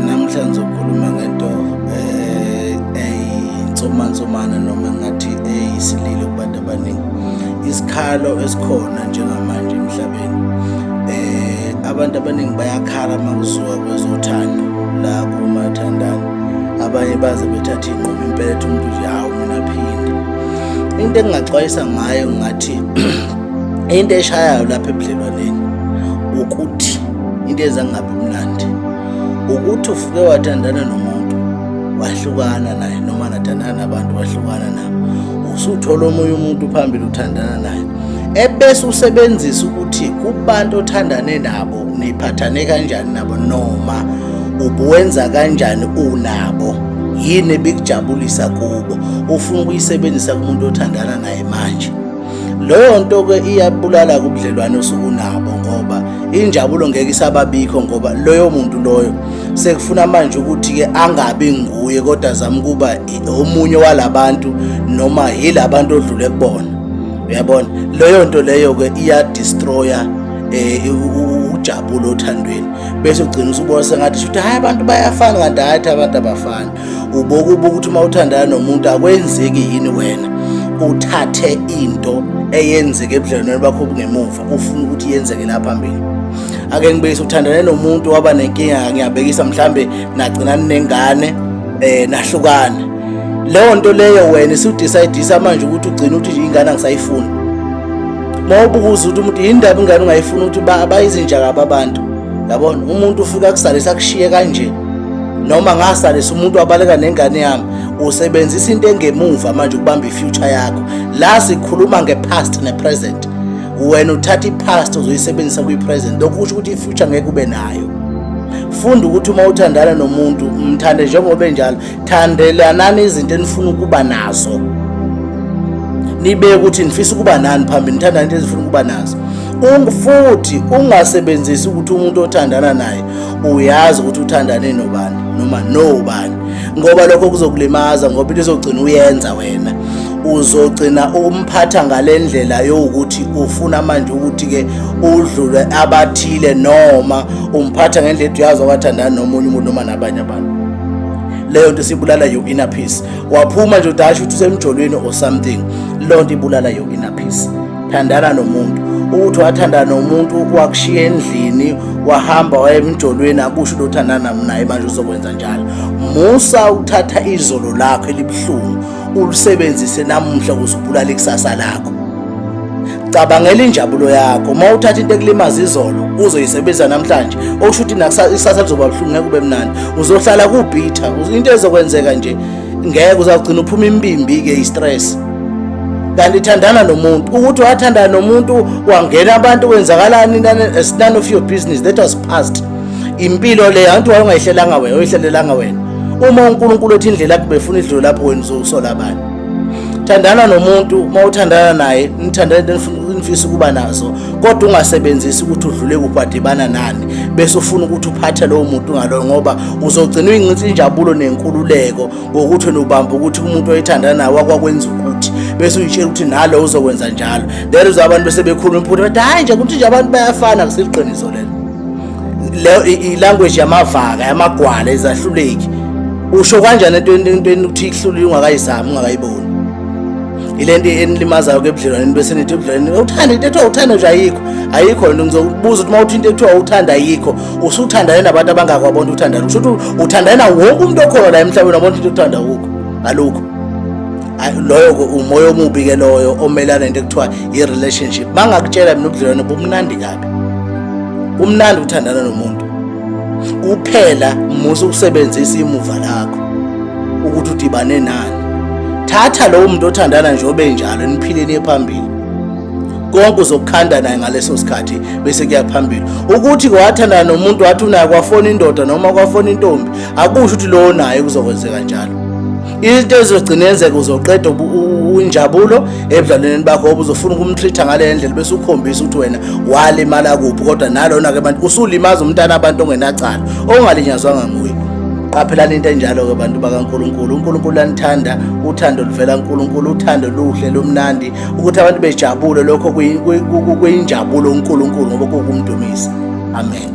Namhla ngizokhuluma ngento eyinsumansumane noma engathi eyisililo kubantu abaningi. Isikhalo esikhona njengamanje emhlabeni. Abantu abaningi bayakhala uma kuziwa kwezothando la kumathandana. Abanye baze bethathe iy'nqumo impela ethi umuntu nje hawu mina phinde. Into engingaxwayisa ngayo ngathi into eshayayo lapha ebudlelwaneni ukuthi into eyenza kungabi mnandi ukuthi ufuke wathandana nomuntu wahlukana naye noma nathandana nabantu wahlukana nabo, usuthola omunye umuntu phambili uthandana naye, ebese usebenzisa ukuthi kubantu othandane nabo niphathane kanjani nabo noma ubuwenza kanjani unabo, yini ebikujabulisa kubo, ufuna ukuyisebenzisa kumuntu othandana naye manje. Leyo nto ke iyabulala kubudlelwane osukunabo ngoba injabulo ngeke isababikho, ngoba loyo muntu loyo sekufuna manje ukuthi ke angabi nguye kodwa azame ukuba omunye walabantu noma yilabantu odlule kubona. Uyabona, leyo nto leyo ke iya-destroya ujabulo othandweni, bese ugcina usubona sengathi shuthi hayi abantu bayafana, kanti hayi abantu abafani. Ubokuba ukuthi uma uthandana nomuntu akwenzeki yini wena uthathe into eyenzeke ebudlelwaneni bakho obungemuva ufuna ukuthi yenzeke la phambili. Ake ngibekise, uthandane nomuntu waba nenkinga, ngiyabekisa mhlambe nagcina ninengane nahlukana. Leyo nto leyo wena isudecide manje ukuthi ugcine uthi ingane angisayifuni. Mawubukuza ukuthi umuntu yindaba ingane ungayifuni, ukuthi bayizinja kabi abantu. Yabona, umuntu ufika kusalisa akushiye kanje, noma ngasalisa umuntu wabaleka nengane yami. Usebenzisa into engemuva manje ukubamba ifuture yakho. La sikhuluma ngepast nepresent, wena uthatha ipast uzoyisebenzisa kwi-present. Lokhu kusho ukuthi i-future ngeke ube nayo. Funda ukuthi uma uthandana nomuntu mthande njengoba enjalo, thandelanani izinto enifuna ukuba nazo, nibeke ukuthi nifisa ukuba nani phambili, nithandane into ezifuna ukuba nazo. Futhi ungasebenzisi ukuthi umuntu othandana naye uyazi ukuthi uthandane nobani noma nobani, ngoba lokho kuzokulimaza, ngoba into ezogcina uyenza wena uzogcina umphatha ngale ndlela yokuthi ufuna manje ukuthi-ke udlule abathile, noma umphatha ngendlela ethi uyazi wakathandana nomunye umuntu noma nabanye abantu. Leyo nto isibulala your inner peace. Waphuma nje udasho ukuthi usemjolweni or something, leyo nto ibulala your inner peace. Thandana nomuntu, ukuthi wathandana nomuntu wakushiya endlini wahamba waya emjolweni akusho ukuthi uthandana naye manje uzokwenza njalo. Musa ukuthatha izolo lakho elibuhlungu ulisebenzise namuhla ukuze ubulale ikusasa lakho. Cabangela injabulo yakho. Uma uthatha into ekulimaza izolo uzoyisebenzisa namhlanje, okusho ukuthi ikusasa lizoba buhlungu, ngeke ube mnandi, uzohlala kubhitha. Into ezokwenzeka nje ngeke uzagcina uphuma imbimbi-ke i-stress. Kanti thandana nomuntu, ukuthi wathandana nomuntu wangena abantu kwenzakalani, it's none of your business, that was past. Impilo leyo antu wayengayihlelanga wena, oyihlelelanga wena. Uma uNkulunkulu ethi indlela yakho befuna idlule lapho, wena uzosola abani? Thandana nomuntu, uma uthandana naye nithandane into enifisa ukuba nazo, kodwa ungasebenzisi ukuthi udlule kuphi wadibana nani bese ufuna ukuthi uphathe lowo muntu ngaloyo, ngoba uzogcina uyincinci injabulo nenkululeko ngokuthi wena ubamba ukuthi umuntu oyithandana naye wakwakwenza ukuthi, bese uyitshela ukuthi nalo uzokwenza njalo. There is abantu bese bekhuluma iphutha bathi hayi nje ukuthi nje abantu bayafana. Kusiliqiniso lelo. Leyo i-language yamavaka, yamagwala, izahluleki. Usho kanjani entweni ukuthi ihlulile ungakayizami, ungakayiboni? Ile nto enilimazayo ke ebudlelwaneni, bese nithi ebudlelwaneni uthanda into ethiwa uthanda nje ayikho, ayikho lento. Ngizokubuza ukuthi uma uthi into ethiwa uthanda ayikho, usuthandane nabantu abangakwabona uthandana, kusho ukuthi uthandane nawo wonke umuntu okhona la emhlabeni, wabona into uthanda akukho ngalokho. Loyo umoya omubi ke loyo omelana nento ekuthiwa i-relationship. Mangakutshela mina, ubudlelwane bumnandi kabi, kumnandi ukuthandana nomuntu kuphela. Musa ukusebenzisa imuva lakho ukuthi udibane nani. Thatha lowo muntu othandana nje obenjalo, niphileni phambili, konke uzokukhanda naye ngaleso sikhathi, bese kuya phambili. Ukuthi wathandana nomuntu wathi unaye kwafona indoda noma kwafona intombi, akusho ukuthi lowo naye kuzokwenzeka njalo. Into ezogcina yenzeka, uzoqeda injabulo ebudlelwaneni bakho, ngoba uzofuna ukumtreat-a ngale ndlela, bese ukhombisa ukuthi wena walimala kuphi. Kodwa nalona-ke abantu usulimaza umntana abantu ongenacala, ongalinyazwanga nguye. Qaphelani into enjalo-ke, bantu bakaNkulunkulu. UNkulunkulu anithanda, uthando luvela kuNkulunkulu, uthando luhle, lumnandi, ukuthi abantu bejabule, lokho kuyinjabulo uNkulunkulu ngoba kuwukumdumisa. Amen.